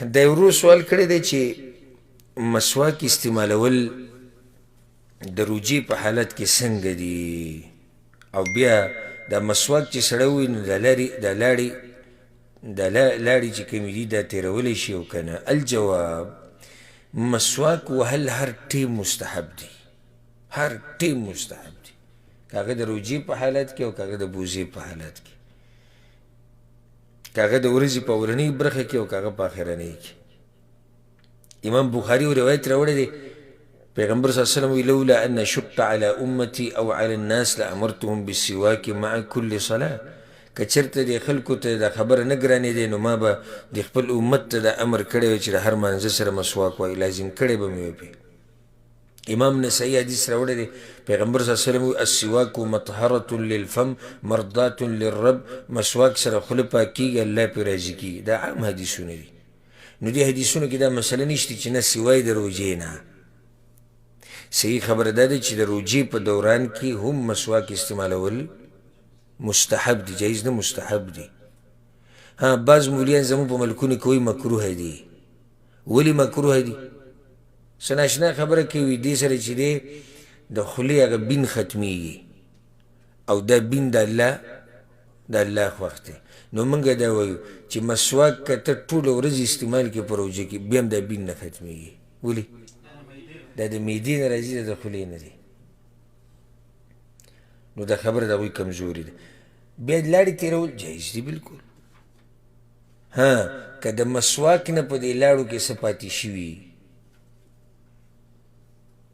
دا یو ورور سوال کړی دی چې مسواک استعمالول د روژې په حالت کې څنګه دي، او بیا دا مسواک چې سړی ووایي نو دا لارې دا لاړې دا لاړې چې کومې دي دا تېرولی شي او که نه؟ الجواب، مسواک وهل هر ټیم مستحب دي، هر ټیم مستحب دي، که هغه د روژې په حالت کې او که هغه د بوزې په حالت کې، که هغه د ورځې په اولنۍ برخه کې او که هغه په آخرنۍ کې. امام بخاري یو روایت راوړی دی، پیغمبر صلی الله علیه وسلم وی لولا ان اشق علی امتي او علی الناس لامرتهم بالسواک مع كل صلاه. که چېرته دې خلکو ته دا خبره نه ګرانېدی نو ما به د خپل امت ته دا امر کړی وی چې د هر مانځه سره مسواک وایي، لازم کړی به مې وی پرې. امام نسائی حدیث راوړی دی، پیغمبر صلی الله علیه وسلم وی السواک مطهرة للفم مرضاة للرب، مسواک سره خوله پاکېږي، الله پرې راضي کېږي. دا عام حدیثونه دي. نو دې حدیثونو کې دا مسله نشته چې نه سوای د روژې نه. صحیح خبره دا ده چې د روژې په دوران کې هم مسواک استعمالول مستحب دي، جایز نه مستحب دي. ها بعض مولیان زموږ په ملکونو کې وایي مکروه دي. ولې مکروه دي؟ څه ناشنا خبره کوي، دې سره چې دی د خولې هغه بین ختمیږي او دا بین د الله د الله خوښ دی. نو موږ دا وایو چې مسواک که ته ټوله ورځ استعمال کړې په روژه کې بیا هم دا بین نه ختمیږي. ولې؟ دا د معدې نه راځي، دا د خولې نه دی. نو دا خبره د هغوی کمزوري ده. بیا لاړې تېرول جایز دي بلکل. ها که د مسواک نه په دې لاړو کې څه پاتې شوي،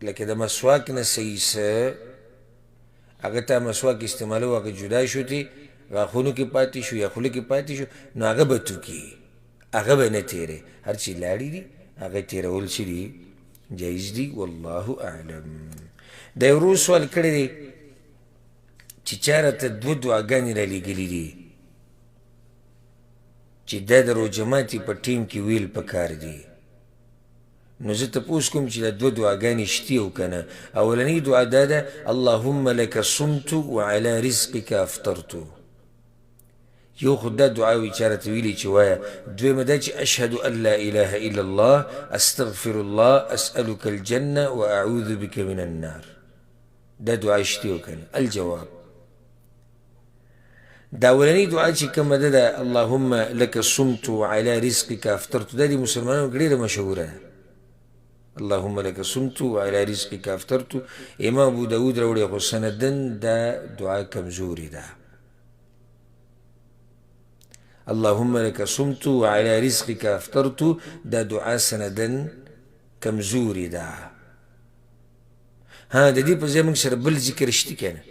لکه د مسواک نه صحیح څه هغه تا مسواک استعمالو هغه جدا شو تې غاښونو کې پاتې شو یا خوله کې پاتې شو، نو هغه به توکي، هغه به نه تېرې. هر چې لاړې دي هغه تېرول چې دي جایز دي، والله اعلم. دا یو ورور سوال کړی دی چې چا راته دوه دعاګانې رالیږلي دي چې دا د روژه ماتي په ټیم کې ویل پکار دي، نو زه تپوس کوم چې دا دوه دعاګانې شتي او که نه. اولنۍ دعا دا ده، اللهم لک صمت وعلى رزقک افطرت. یو خو دا دعا وي چا راته ویلي چې وایه. دویمه دا چې اشهد ان لا اله الا الله استغفر الله اسألک الجنة واعوذ بک من النار. دا دعا شتي او که نه؟ الجواب، دا اولنۍ دعا چې کومه ده، دا اللهم لک صمت وعلى رزقک افطرت، دا د مسلمانانو کې ډېره مشهوره ده. اللهم لک صمت وعلى رزقک افطرت، امام ابو داود راوړی، خو سندن دا دعا کمزورې ده. اللهم لک صمت وعلى رزقک افطرت، دا دعا سندن کمزورې ده. ها د دې په ځای موږ سره بل ذکر شته که نه؟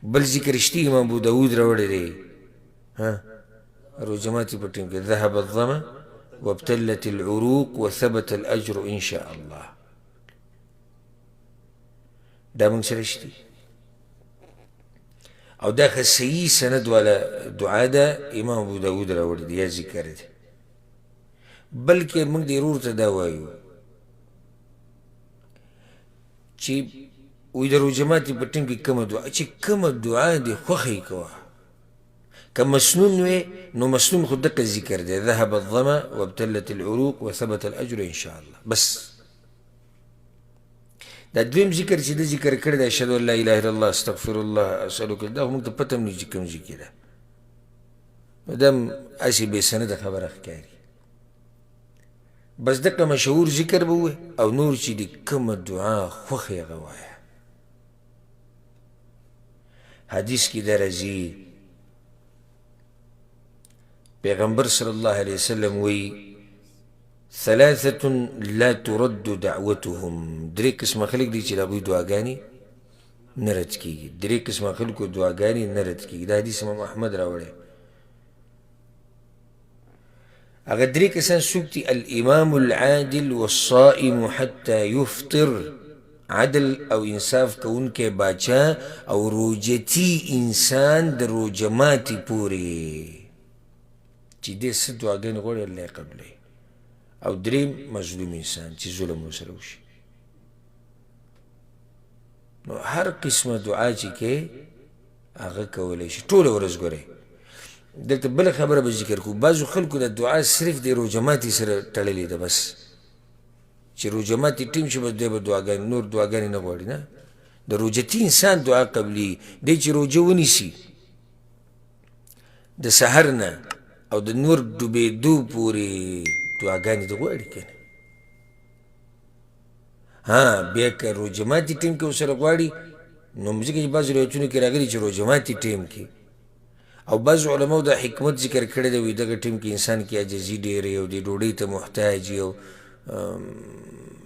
بل ذکر شته، امام ابو داود راوړی دی، ها روژه ماتي په ټیم کې ذهب الظما وابتلت العروق وثبت الاجر ان شاء الله. دا موږ سره شته او دا ښه صحیح سند والا دعا ده، امام ابو داود راوړی دی یا ذکر دی. بلکې موږ دې ورور ته دا وایو چې وایي د روژه ماتي په ټیم کې کومه دعا چې کومه دعا دې خوښه یې کوه، که مسنون وي نو مسنون خو دقه ذکر دی، ذهب الظما وابتلت العروق وثبت الاجر ان شاء الله. بس دا دویم ذکر چې ده ذکر کړی دی، اشهد ان لا اله الا الله استغفر الله اسألک، دا خو موږ ته پته هم نه چې کوم ذکر ده، نو دا هم هسې بې سنده خبره ښکاري. بس دقه مشهور ذکر به ووایې او نور چې دې کومه دعا خوښه یې هغه وایه. حدیث کې دا راځي پیغمبر صلی الله علیه وسلم وایي ثلاثة لا ترد دعوتهم، درې قسمه خلک دي چې د هغوی دعاګانې نه رد کېږي. درې قسمه خلکو دعاګانې نه رد کېږي. دا حدیث امام احمد راوړی. هغه درې کسان څوک دي؟ الامام العادل والصائم حتی یفطر، عدل او انصاف کوونکی باچا او روژتي انسان د روژه ماتي پورې چې دی څه دعاګانې غواړي الله یې قبلوي. او دریم مظلوم انسان چې ظلم ورسره وشي. نو هر قسمه دعا چې کوي هغه کولی شي ټوله ورځ. ګورئ دلته بله خبره به ذکر کړو. بعضو خلکو د دعا صرف د روژه ماتي سره تړلې ده، بس چې روژه ماتي ټیم شي بس دی به دعاګانې نور دعاګانې نه غواړي. نه، د روژتي انسان دعا قبلي دی چې روژه ونیسي د سحر نه او د نور ډوبېدو پورې دعاګانې د غواړي که نه. ها بیا که روژه ماتي ټیم کې ورسره غواړي، نو ځکه چې بعضو روایتونو کې راغلي چې روژه ماتي ټیم کې، او بعضو علماو دا حکمت ذکر کړی دی، وایي دغه ټیم کې انسان کې عاجزي ډېره او د ډوډۍ ته محتاج او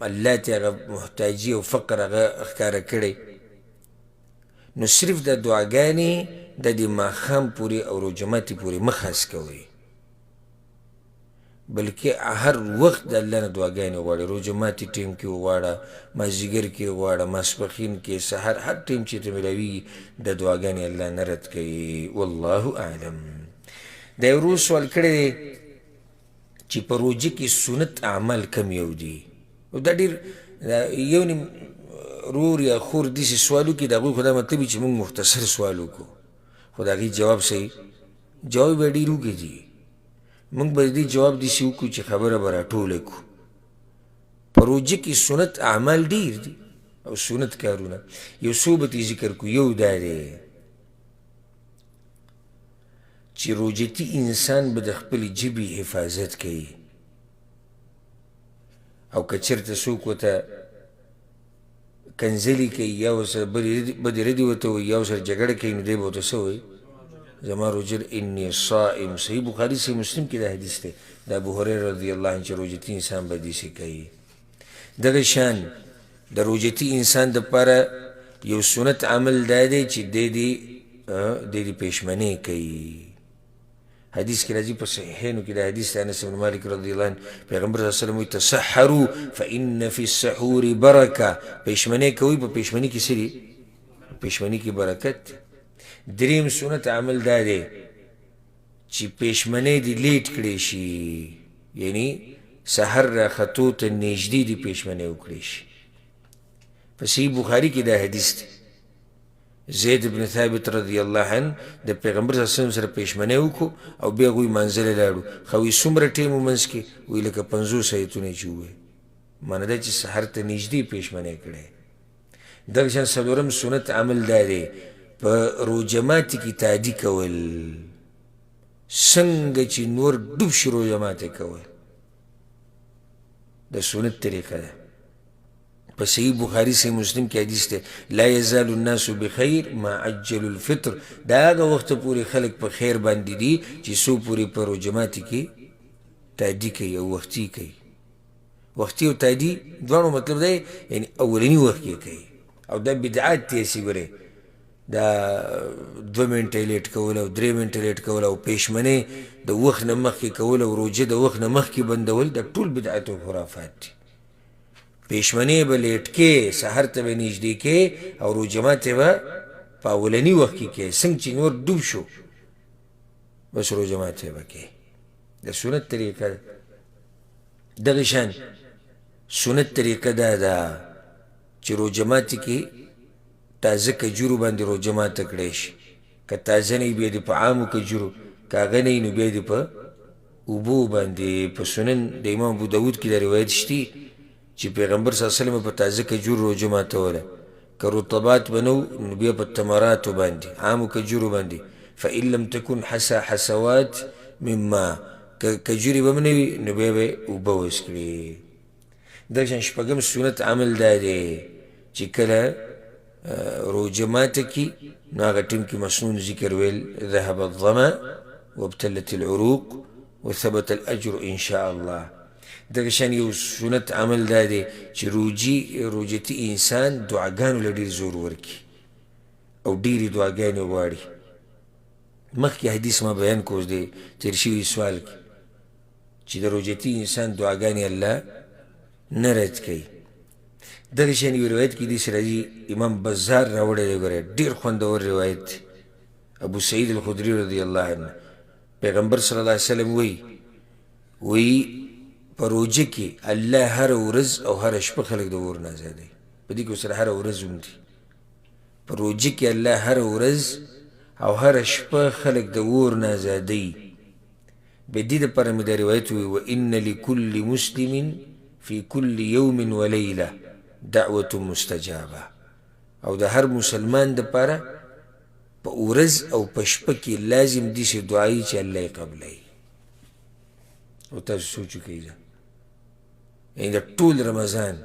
الله ته هغه محتاجي او فقر هغه ښکاره کړی، نو صرف دا دعاګانې د دې ماښام پورې او روژه ماتي پورې مه خاص کوئ، بلکې هر وخت د الله نه دعاګانې غواړي. روژه ماتي ټیم کې وغواړه، مازدیګر کې وغواړه، ماسپښین کې، سحر، هر ټیم چې ته میلاویږي د دعاګانې الله نه رد کوي. والله اعلم. دا یو ورور سوال کړی دی چې په روژه کې سنت اعمال کم یو دي. او دا ډېر یو نیم رور یا خور داسې سوال وکړي، د هغوی خو دا مطلب وي چې موږ مختصر سوال وکړو، خو د هغې جواب صحیح جواب به ډېر اوږد وي. موږ به د دې جواب داسې وکړو چې خبره به راټوله کړو. په روژه کې سنت اعمال ډېر دي او سنت کارونه، یو څو به ترې ذکر کړو. یو دا دی چې روژتي انسان به د خپلې ژبې حفاظت کوي، او که چېرته څوک ورته کنځلې کوي یا ورسره بدې ردې ورته وایي یا ورسره جګړه کوي، نو دی به ورته څه وایي؟ زما روژه انی صائم. صحیح بخاري صحیح مسلم کې دا حدیث دی د ابو هریره رضی الله عنه چې روژتي انسان به داسې کوي. دغه شان د روژتي انسان دپاره یو سنت عمل دا دی چې دی دې پېشمنې کوي. حدیث کې راځي په صحیحینو کې دا حدیث دی انس بن مالک رضی الله عنه، پیغمبر صلی الله علیه وسلم وایي تسحروا فإن فی السحور برکه. پېشمنې کوئ، په پېشمني کې څه دي؟ پېشمني کې برکت دی. دریم سنت عمل دا دی چې پېشمنې دې لیټ کړی شي، یعنی سحر راختو ته نږدې دې پېشمنې وکړی شي. په صحیح بخاري کې دا حدیث دی، زید بن ثابت رضی الله عنه د پیغمبر صلی الله علیه وسلم سره پېشمنی وکړو او بیا هغوی منزله لاړو. خو وایي څومره ټیم و منځ کې؟ وایي لکه 50 آیتونه چې ووایي، معنی دا چې سحر ته نږدې پېشمنی کړی. دغه شان څلورم سنت عمل دا دی په روژه ماتي کې تادي کول، څنګه چې نور ډوب شي روژه ماتې کول، د سنت طریقه ده. په صحیح بخاري صحیح مسلم کې حدیث دی لا یزال الناس بخیر ما عجلوا الفطر. دا هغه وخته پورې خلک په خیر باندې دي چې څو پورې په روژه ماتي کې تادي کوي او وختي کوي. وختي او تادي دواړو مطلب دی یعنی اولني وخت کې کوي. او دا بدعات دی هسې ګورې، دا 2 منټه یې لیټ کول او 3 منټه لیټ کول او پېشمنې د وخت نه مخکې کول او روژه د وخت نه مخکې بندول، دا ټول بدعت او خرافات دي. پېشمنې به لیټ کې، سحر ته به نږدې کې او روژه ماتې به په اولني وخت کې کې، څنګه چې نور ډوب شو بس روژه ماتې به کې. د سنت طریقه ده. دغه شان سنت طریقه دا ده چې روژه ماتې کې تازه کجورو باندې روژه ماته کړی شي، که تازه نه وي بیا دې په عامو کجورو، که هغه نه وي نو بیا دې په اوبو باندې. په سنن د امام ابو داود کې دا روایت شتي چې پیغمبر صلی الله علیه وسلم په تازه کجورو روژه ماتوله، که رطبات به نه وو نو بیا په تمراتو باندې عامو کجورو باندې. فإن لم تكن حسا حسوات مما، که کجورې به هم نه وي نو بیا به یې اوبه وڅکړي. دغه شان شپږم سنت عمل دا دی چې کله روژه ماته کړي نو هغه ټیم کې مسنون ذکر ویل ذهب الظما وابتلت العروق وثبت الاجر ان شاء الله. دغه شان یو سنت عمل دا دی چې روژتي انسان دعاګانو له ډېر زور ورکړي او ډېرې دعاګانې غواړي. مخکې حدیث ما بیان کړو اوس دی تېر شوي سوال کې چې د روژتي انسان دعاګانې الله نه رد کوي. دغه شان یو روایت کې داسې راځي، امام بزار راوړی دی، ګوره ډېر خوندور روایت دی. ابو سعید الخدري رضی الله عنه پیغمبر صلی الله علیه وسلم وایي، وایي په روژه کې الله هره ورځ او هره شپه خلک د اور نه ازادوي. په دې کې ورسره هره ورځ هم دي. په روژه کې الله هره ورځ او هره شپه خلک د اور نه ازادوي. بیا دې دپاره مې دا روایت وویل، وان لکل مسلم فی کل یوم ولیله دعوة مستجابه، او د هر مسلمان دپاره په ورځ او په شپه کې لازم داسې دعا وي چې الله یې قبلوي. او تاسو سوچ وکړئ، یعنې د ټول رمضان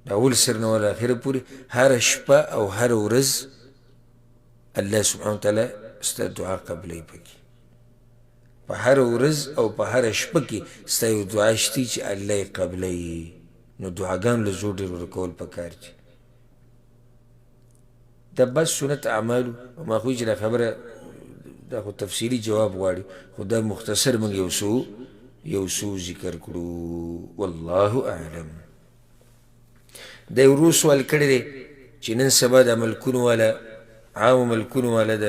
د اول سر نه ور اخره پورې هره شپه او هره ورځ الله سبحانه وتعالی ستا دعا قبلوي. پکې په هره ورځ او په هره شپه کې ستا یو دعا شته چې الله یې قبلوي. نو دعاګانو له زور ډېر ورکول پکار دي. دا بس سنت اعمالو، ما خو چې دا خبره دا خو تفصیلي جواب غواړي، خو دا مختصر موږ یو څو ذکر کړو، والله اعلم. دا یو ورور سوال کړی دی چې نن سبا د ملکونو والا، عامو ملکونو والا د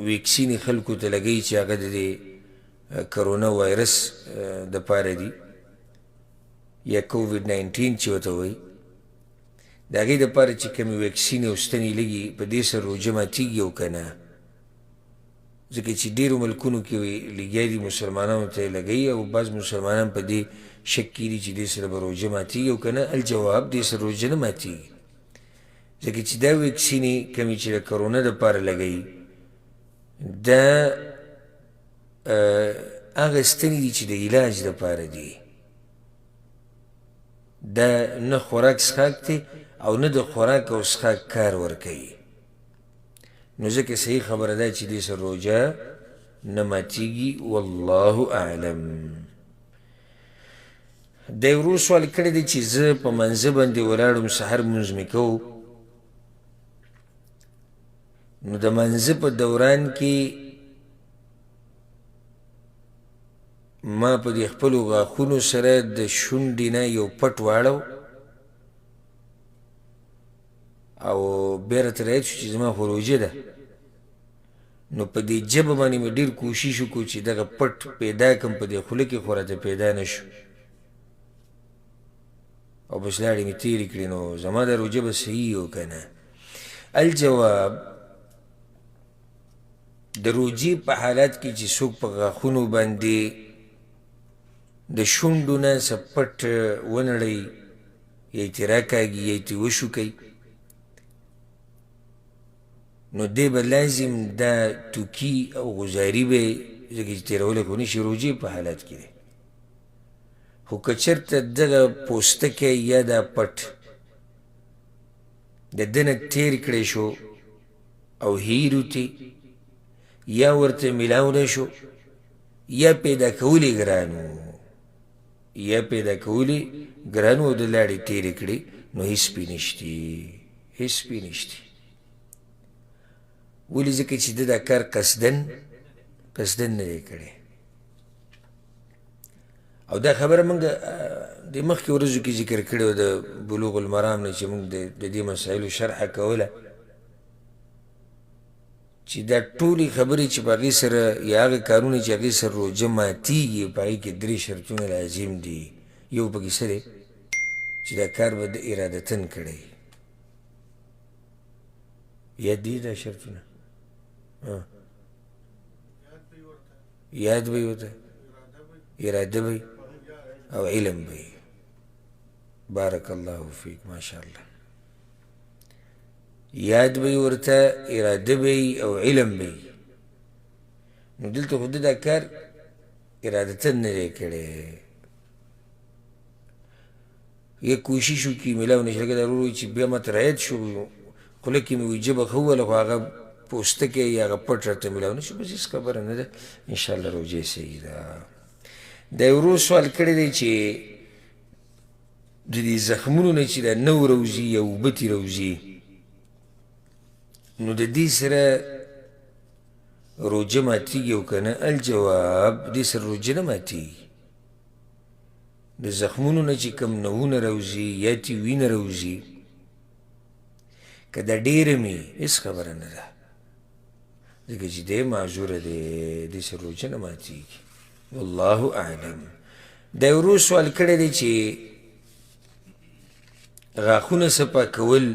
ویکسینې خلکو ته لګوي چې هغه د دې کرونا وایرس دپاره دي، یا کوویډ 19 چې ورته وایي، د هغې دپاره چې کومې ویکسینې او ستنې لګي، په دې سره روژه ماتېږي او که نه؟ ځکه چې ډېرو ملکونو کې لګیا دي مسلمانانو ته یې لګوي، او بعض مسلمانان په دې شک کې دي چې دې سره به روژه ماتېږي او که نه. الجواب، دې سره روژه نه ماتېږي، ځکه چې دا ویکسینې کومې چې د کرونا دپاره لګوي، دا هغه ستنې دي چې د علاج دپاره دي. دا نه خوراک څښاک دی او نه د خوراک او څښاک کار ورکوي. نو ځکه صحیح خبره ده چې دې سره روژه نه ماتېږي، والله اعلم. دی ورور سوال کړی دی چې زه په منځه باندې ولاړم، سحر لمونځ مې کوو، نو د منځه په دوران کې ما په دې خپلو غاښونو سره د شونډې نه یو پټ واړو، او بیا راته رایاد شو چې زما خو روژه ده. نو په دې ژبه باندې مې ډېر کوشش وکړو چې دغه پټ پیدا کړم په دې خوله کې، خو راته پیدا نه شو، او بس لاړې مې تېرې کړې. نو زما دا روژه به صحیح او که نه؟ الجواب، د روژې په حالت کې چې څوک په غاښونو باندې د شونډو نه څه پټ ونړوي، یا یې ترې راکاږي یا یې ترې وشوکوي، نو دی به لازم دا توکي او غزاري به یې، ځکه چې تېرولی خو نه شي، روژې په حالت کې دی. خو که چېرته دغه پوستکی یا دا پټ د ده نه تېر کړی شو او هېر وتې، یا ورته میلاو نه شو، یا پیدا کول یې ګران و، یا پیدا کول یې ګران و او د لاړې تېرې کړې، نو هېڅ پې نشتي، هېڅ پې نشتي. ولې؟ ځکه چې ده دا کار قصدن نه دی کړی. او دا خبره موږ د مخکې ورځو کې ذکر کړې وه د بلوغ المرام نه چې موږ د دې مسایلو شرحه کوله، چې دا ټولې خبرې چې په هغې سره یا هغه کارونه چې هغې سره روژه ماتېږي، په هغې کې درې شرطونه لازم دي. یو پکې څه دی؟ چې دا کار به د ارادتن کړی. یاد دي دا شرطونه؟ یاد به یې ورته، اراده به او علم به. بارک الله فیک، ماشاءالله. یاد به یې ورته، اراده به او علم به. نو دلته خو ده دا کار ارادتاً نه دی کړی، یا کوشش وکړي میلاو نه شي. لکه دا ورور وایي چې بیا ماته رایاد شو، خوله کې مې وایي ژبه ښه ووهله، خو هغه پوستکی یا هغه پټ راته میلاو نه شو، بس هېڅ خبره نه ده، انشاءالله روژه یې صحیح ده. دا یو ورور سوال کړی دی چې د دې زخمونو نه چې دا نو روځي یا اوبه ترې روځي، نو د دې سره روژه ماتېږي او که نه؟ الجواب، دې سره روژه نه ماتېږي. د زخمونو نه چې کوم نوونه راوځي یا ترې وینه راوځي، که دا ډېره مي هېڅ خبره نه ده، ځکه چې دی معذوره دی، دې سره روژه نه ماتېږي، والله اعلم. دا یو ورور سوال کړی دی چې غاښونه صفا کول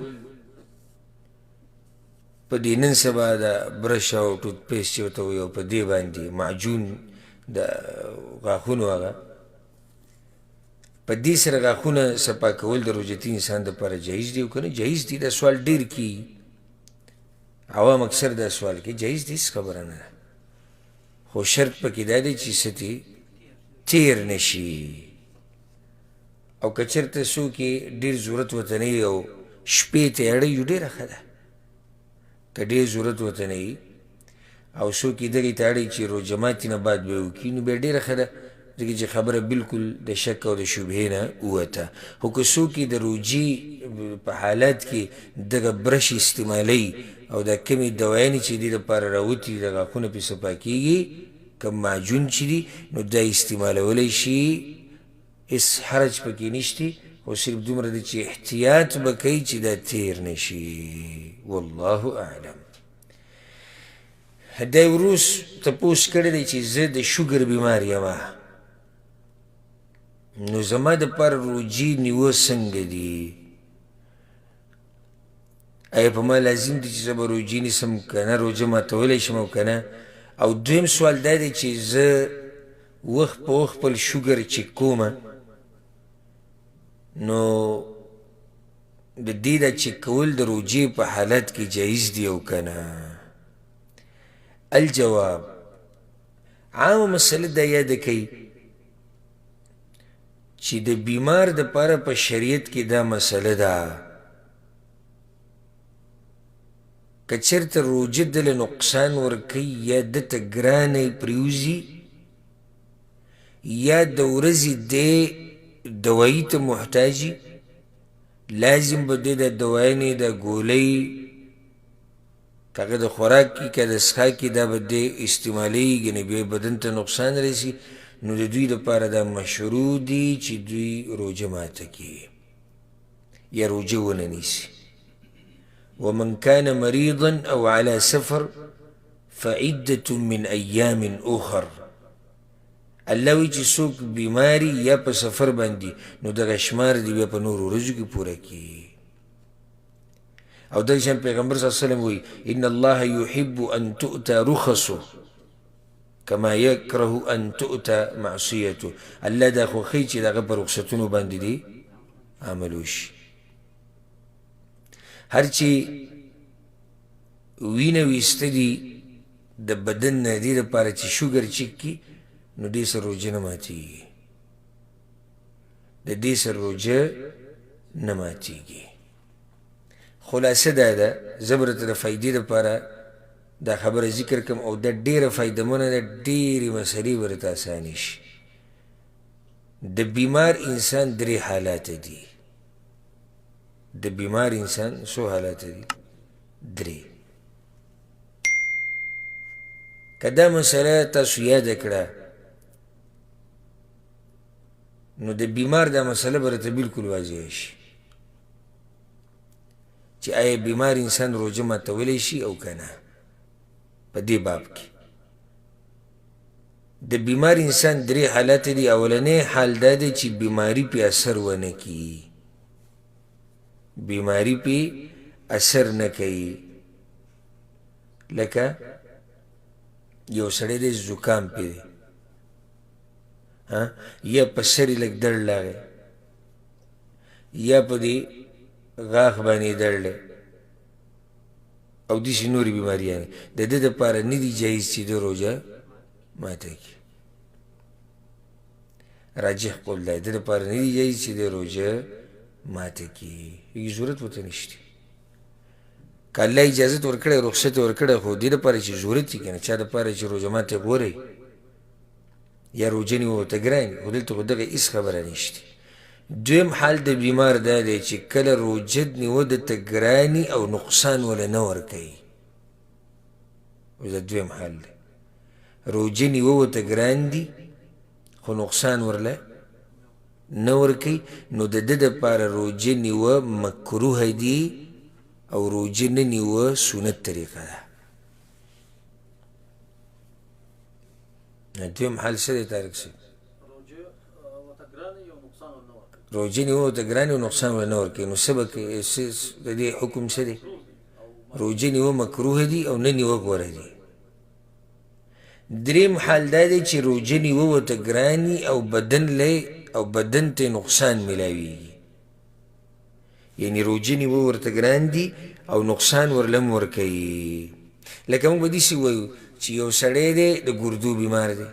په دې نن سبا د برش او ټوت پیسټ چې ورته وایي او په دې باندې معجون د غاښونو هغه په دې سره غاښونه صفا کول د روژتي انسان دپاره جایز دی او که نه جایز دی؟ دا سوال ډېر کیږي، عوام اکثر دا سوال کوي. جایز دی، هېڅ خبره نه ده، خو شرط پکې دا دی چې څه ترې تېر نه شي. او که چېرته څوک یې ډېر ضرورت ورته نه وي او شپې ته یې اړوي، ډېره ښه ده. که ډېر ضرورت ورته نه وي او څوک یې دغې ته اړوي چې روژه ماتي نه بعد به یې وکړي، نو بیا ډېره ښه ده، ځکه چې خبره بالکل د شک او د شبهې نه ووته. خو که څوک یې د روژې په حالت کې دغه برش استعمالوي او دا کومې دوایانې چې دې لپاره راوتي د غاښونه پرې صفا کېږي، کوم معجون چې دي، نو دا استعمالولی شي، هېڅ حرج پکې نشته، خو صرف دومره دی چې احتیاط به کوي چې دا تیر نه شي. والله اعلم. دا وروس تپوس کړی دی چې زه د شوګر بیمار یم، نو زما دپاره روژې نیوه څنګه دي؟ آیا په ما لازم دي چې زه به روژې نیسم که نه، روژه ماتولی شم او که نه؟ او دویم سوال دا دی چې زه وخت په وخت خپل شوګر چک کوم، نو د دې دا چک کول د روژې په حالت کې جایز دی او که نه؟ الجواب، عامه مسله دا یاده کوي چې د بیمار دپاره په شریعت کې دا مسله ده، که چېرته روژه ده له نقصان ورکوي یا ده ته ګرانه پرېوځي یا د ورځې دی دوایي ته محتاج، لازم به دی د دوایانې د ګولۍ که هغه د خوراک کي که د څښاک کي دا به دی استعمالوي، ګنې بیا بدن ته نقصان رسي، نو د دوی دپاره دا مشروع دي چې دوی روژه ماته کړي یا روژه ونه نیسي. ومن كان مريضا او على سفر فعدة من ايام اخر. الله وایي چې څوک بیماري یا په سفر باندې، نو دغه شمار دې بیا په نورو ورځو کې پوره کړي. او دغه شان پیغمبر صلی الله علیه وسلم وایي ان الله يحب ان تؤتى رخصه كما يكره ان تؤتى معصيته. الله دا خوښوي چې د هغه په رخصتونو باندې دې عمل وشي. هر چې وینه ویسته دي د بدن نه دې دپاره چې شوګر چک کړي، نو دې سره روژه نه ماتېږي، د دې سره روژه نه ماتېږي. خلاصه دا ده، زه به درته د فایدې دپاره دا خبره ذکر کړم او دا ډېره فایدهمنه ده، ډېرې مسلې به درته اسانې شي. د بیمار انسان درې حالات دي. د بیمار انسان څو حالات دي؟ درې. که دا مسله تاسو یاده کړه، نو د بیمار دا مسله به درته بالکل واضح شي چې آیا بیمار انسان روژه ماتولی شي او که نه. په دې باب کې د بیمار انسان درې حالات دي. اولنی حال دا دی چې بیماری پې اثر ونه کړي، بیماری پې اثر نه کوي. لکه یو سړی دی زکام پې دی، یا په سر یې لږ دړ لاغی، یا په دې غاښ باندې دړ دی او داسې نورې بیماریانې، د ده دپاره نه دي جایز چې ده روژه ماته کړي. راجح قول دی، د ده دپاره نه دي جایز چې ده روژه ماته کړي، ضرورت ورته نشته. که الله اجازت ورکړی، رخصت یې ورکړی، خو دې دپاره چې ضرورت وي که نه، چا دپاره چې روژه ماتی غوره وي یا روژه نیول ورته ګران وي، خو دلته خو دغه هېڅ خبره نشته. دویم حال د بیمار دا دی چې کله روژه نیوه ده ته ګراني او نقصان وله نه ورکوي. اوس دا دویم حال دی، روژه نیوه ورته ګران دي خو نقصان ورله نه ورکوي، نو د ده دپاره روژه نیوه مکروه دي او روژه نه نیوه سنت طریقه ده. دویم حال څه دی طارق صاحب؟ روژه نیوه ورته ګران او نقصان ورله نه ورکوي، نو څه به کوي؟ د دې حکم څه دی؟ روژه نیوه مکروه دي او نه نیوه غوره دي. دریم حال دا دی چې روژه نیوه ورته ګراني او بدن له او بدن ته نقصان ملاویږي، یعنی روژه نیوه ورته ګران دي او نقصان ورله هم ورکوي. لکه موږ به داسې ووایو چې یو سړی دی د ګردو بیمار دی،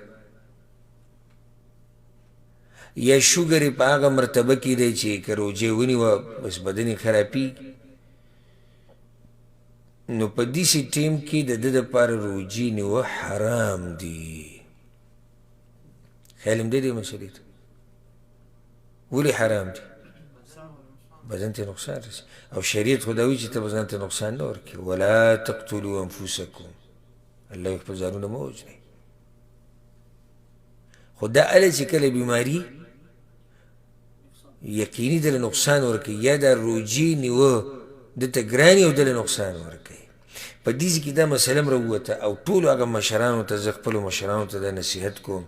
یا شوګر یې په هغه مرتبه کې دی چې که روژه یې ونیوه بس بدن یې خرابېږي، نو په داسې ټیم کې د ده دپاره روژې نیوه حرام دي. خیال هم دی دې مسئلې ته؟ ولې حرام دي؟ بدن ته نقصان رسي، او شریعت خو دا وایي چې ته به ځان ته نقصان نه ورکوې، ولا تقتلوا انفسکم، الله یې خپل ځانونه مه وژنئ. خو دا هله چې کله بیماري یقیني دله نقصان ورکوي، یا دا روژې نیوه ده ته ګراني او دله نقصان ورکوي. په دې ځای کې دا مسله هم راووته، او ټولو هغه مشرانو ته زه خپلو مشرانو ته دا نصیحت کوم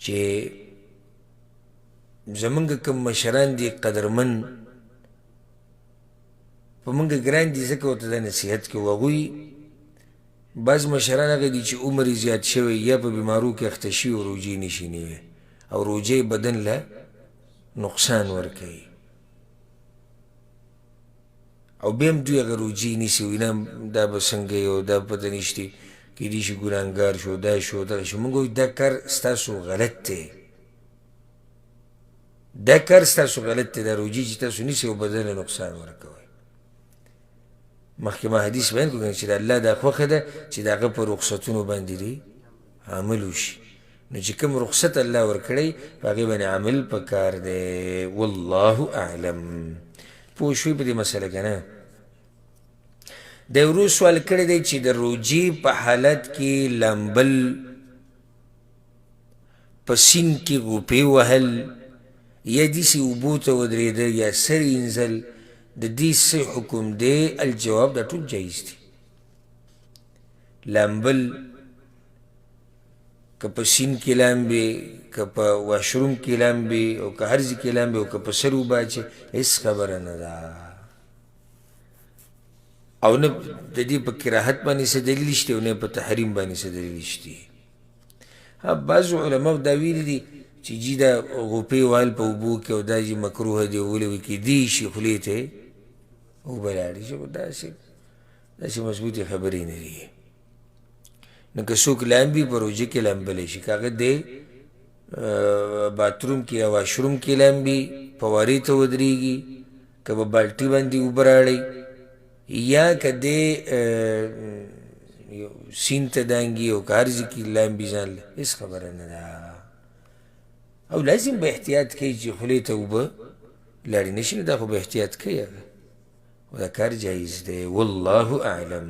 چې زمونږ کوم مشران دي قدرمن په مونږ ګران دي، ځکه ورته دا نصیحت کوو. هغوی بعض مشران هغه دي چې عمر یې زیات شوی یا په بیمارو کې اخته شوي او روژې نشي نیوی، او روژه یې بدن له نقصان ورکوي، او بیا هم دوی هغه روژې نیسي، وایي نه دا به څنګه یې او دا پته نشته، کیدای شي ګناهګار شو، دا شو دغه شو. موږ وایو دا کار ستاسو غلط دی، دا کار ستاسو غلط دی، دا روژې چې تاسو نیسئ او بدن له نقصان ورکوئ. مخکې ما حدیث بیان کړو چې د الله دا خوښه ده چې د هغه په رخصتونو باندې دې عمل وشي، نو چې کوم رخصت الله ورکړی په هغې باندې عمل پکار دی. والله اعلم. پوه شوئ په دې مسله که نه؟ د ورو سوال کړی دی چې د روژې په حالت کې لامبل، په سیند کې غوپې وهل، یا داسې اوبو ته ودرېده یا سر اینځل، د دې څه حکم دی؟ الجواب دا ټول جایز دي. لامبل که په سیند کې لامبې، که په واشروم کې لامبې، او که هر ځای کې لامبې، او که په سر اوبه اچوې، هېڅ خبره نه ده. او نه د دې په کراهت باندې څه دلیل شته، او نه په تحریم باندې څه دلیل شته. ها بعضو علماو دا ویلي دي چې جي دا غوپې وهل په اوبو کې او دا جي مکروه دی، ولې وایي کېدی شي خولې ته یې اوبه لاړې شي، خو داسې مضبوطې خبرې نه دي. نو که څوک لامبي په روژه کې لامبلی شي، که هغه دی باتروم کې یا واشروم کې لامبي، فوارې ته ودرېږي، که په بالټي باندې اوبه راړوي، یا که دی سیند ته دانګي او که هر ځای کې لامبي ځان له، هېڅ خبره نه ده. او لازم به احتیاط کوي چې خولې ته اوبه لاړې نه شي، نو دا خو به احتیاط کوي هغه، خو دا کار جایز دی. والله اعلم.